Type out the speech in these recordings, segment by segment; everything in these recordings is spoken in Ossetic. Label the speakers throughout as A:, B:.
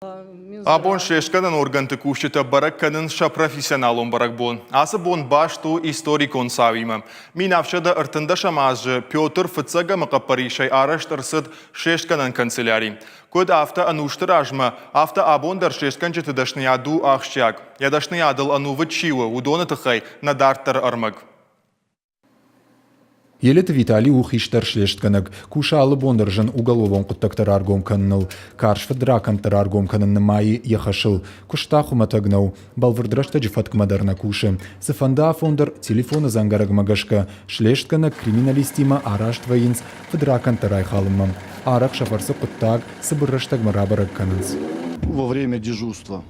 A: Абон слестгӕнӕн органты кусджытӕ бӕрӕг кӕнынц сӕ профессионалон бӕрӕгбон. Ацы бон баст у историкон цауимӕ. 1713 азы Петр Фыццӕгӕмы хъӕппӕрисӕй арӕзт ӕрцыд слестгӕнӕн канцеляри. Куыд афтӕ ӕнусты размӕ, афтӕ абон дӕр слестгӕнджыты дӕсныйад у ахсджиаг. Йӕ дӕсныйадыл ӕнувыд чи у, уыдоны тыххӕй нӕ дарддӕры ӕрмӕг.
B: Елеты Виталий у хистӕр слестгӕнӕг, кусы алы бон дӕр зын уголовон хъуыддӕгтӕ раргом кӕныныл, карз фыдракӕндтӕ раргом кӕнын нымайы йӕ хӕсыл. Куыста хуымӕтӕг нӕу, бӕлвырд рӕстӕджы фӕткмӕ дӕр нӕ кусы. Цыфӕнды афон дӕр телефоны дзӕнгӕрӕгмӕ гӕсгӕ слестгӕнӕг криминалистимӕ араст вӕййынц фыдракӕндтӕ райхалынмӕ. Арӕх сӕ фӕрцы хъуыддаг цыбыр рӕстӕгмӕ рабӕрӕг кӕнынц.
C: Во время дежурства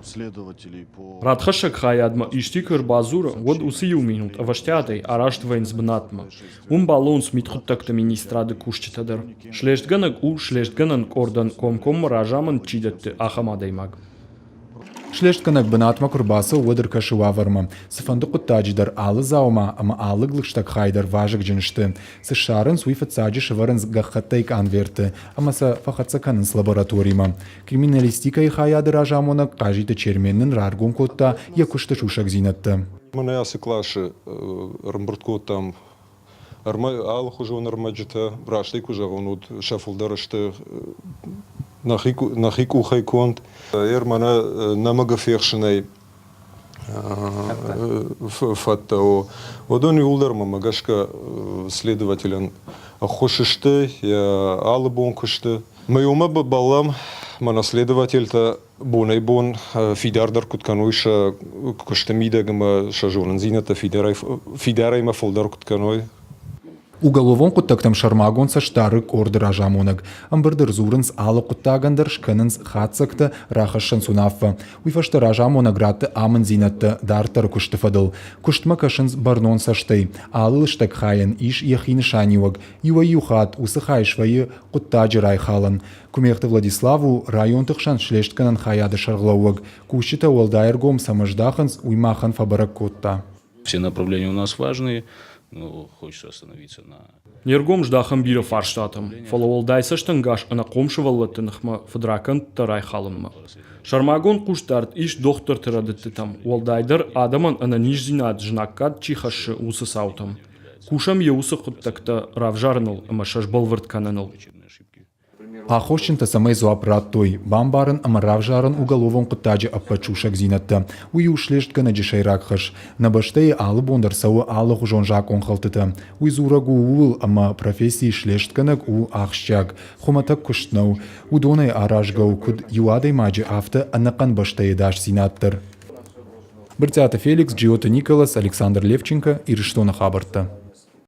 C: следователей
D: Радхӕссӕг хайадмӕ исти куы ӕрбадзуры, уӕд уыцы иу минут ӕвӕстиатӕй араст вӕййынц бынатмӕ. Уым балӕууынц мидхъуыддӕгты министрады кусджытӕ дӕр. Слестгӕнӕг у, слестгӕнӕн къордӕн комкоммӕ разамынд чи дӕтты, ахӕм адӕймаг.
B: Слестгӕнӕг бынатмӕ куы рбацӕуы, уӕд ӕркӕсы уавӕрмӕ. Цыфӕнды хъуыддаджы дӕр алы дзаума ӕмӕ алы лыстӕг хай дӕр вазыгджын сты. Цы ссарынц, уый фыццаджы сӕвӕрынц гӕххӕттӕй къонвертты ӕмӕ сӕ фӕхӕццӕ кӕнынц лабораторимӕ. Криминалистикӕйы хайады разамонӕг Хъазиты Чермен нын раргом кодта йӕ куысты сусӕгдзинӕдтӕ.
E: Мӕнӕ ацы къласы ӕрӕмбырд кодтам алыхуызон ӕрмӕджытӕ, растӕй куы зӕгъон, уӕд сӕ фылдӕр сты нӕхи къухӕй конд. Мӕнӕ нӕмыгы фехсынӕй фӕдтӕ. Уыдон иууылдӕр мӕнмӕ гӕсгӕ следователӕн ӕххуыс сты йӕ алы бон куысты. Мы уымӕ бӕллӕм, мӕнӕ следовательтӕ бонӕй-бон фидардӕр куыд кӕной сӕ куысты мидӕг ӕмӕ сӕ зонындзинӕдтӕ фидарӕй ӕмӕ фылдӕр куыд кӕной.
B: Уголовон хъуыддӕгтӕм сӕрмагонд цӕст дары къорды разамонӕг. Ӕмбырды ӕрдзурынц, алы хъуыддагӕн дӕр скӕнынц хатдзӕгтӕ, рахӕссынц уынаффӕ. Уый фӕстӕ разамонӕг ратты амынддзинӕдтӕ дарддӕры куысты фӕдыл. Куыстмӕ кӕсынц бӕрнон цӕстӕй. Алы лыстӕг хайӕн ис йӕхи нысаниуӕг. Иуӕй-иу хатт уыцы хай свӕййы хъуыддаджы райхалӕн. Куымӕрты Владислав у районты хсӕн слестгӕнӕн хайады сӕргълӕууӕг. Кусджытӕ уӕлдай ӕргом цӕмӕ здахынц, уый махӕн фӕбӕрӕг кодта.
F: Все направления у нас важные, но хочется остановиться на
D: Не ргом здахӕм бирӕ фарстатӕм, фӕлӕ уӕлдай цӕстӕнгас ӕнахъом сывӕллӕтты ныхмӕ фыдракӕндтӕ райхалынмӕ. Сӕрмагонд хъусдард ис дохтырты рӕдыдтытӕм, уӕлдайдӕр адӕмӕн ӕнӕниздзинад знаггад чи хӕссы, уыцы цаутӕм. Кусӕм йӕ уыцы хъуыддӕгтӕ равзарыныл ӕмӕ сӕ сбӕлвырд кӕныныл.
B: Аххосджынтӕ цӕмӕй дзуапп радтой, бамбарын ӕмӕ равзарын уголовон хъуыддаджы ӕппӕт сусӕгдзинӕдтӕ, уый у слестгӕнӕджы сӕйраг хӕс. Нӕ бӕстӕйы алы бон дӕр цӕуы алыгъуызон закъонхӕлдтытӕ. Уый дзурӕг у ууыл, ӕмӕ профессийы слестгӕнӕг у ахсджиаг, хуымӕтӕг куыст нӕу. Уыдонӕй аразгӕ у куыд иу адӕймаджы, афтӕ ӕнӕхъӕн бӕстӕйы ӕдасдзинад дӕр. Брытъиаты Феликс, Джиоты Николас, Александр Левченко, Ирыстоны хабӕрттӕ.